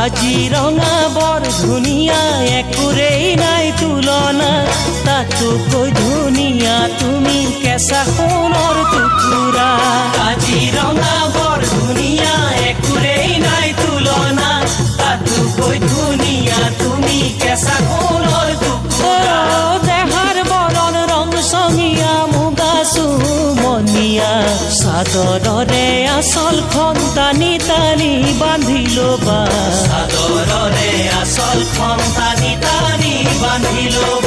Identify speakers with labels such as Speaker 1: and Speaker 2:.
Speaker 1: কাজিৰঙা বৰ ধুনীয়া, একোৰেই নাই তুলনা। তাতোকৈ ধুনীয়া তুমি কেঁচা সোণৰ টুকুৰা। কাজিৰঙা বৰ ধুনীয়া, একোৰেই নাই তুলনা। তাতোকৈ ধুনীয়া তুমি কেঁচা সোণৰ টুকুৰা। দেহাৰ বৰণ ৰং চঙীয়া, মুগা চুমনীয়া। চাদৰৰে আচলখন টানি টানি বান্ধি ল'বা।
Speaker 2: চাদৰৰে আচলখন টানি টানি বান্ধি ল'বা।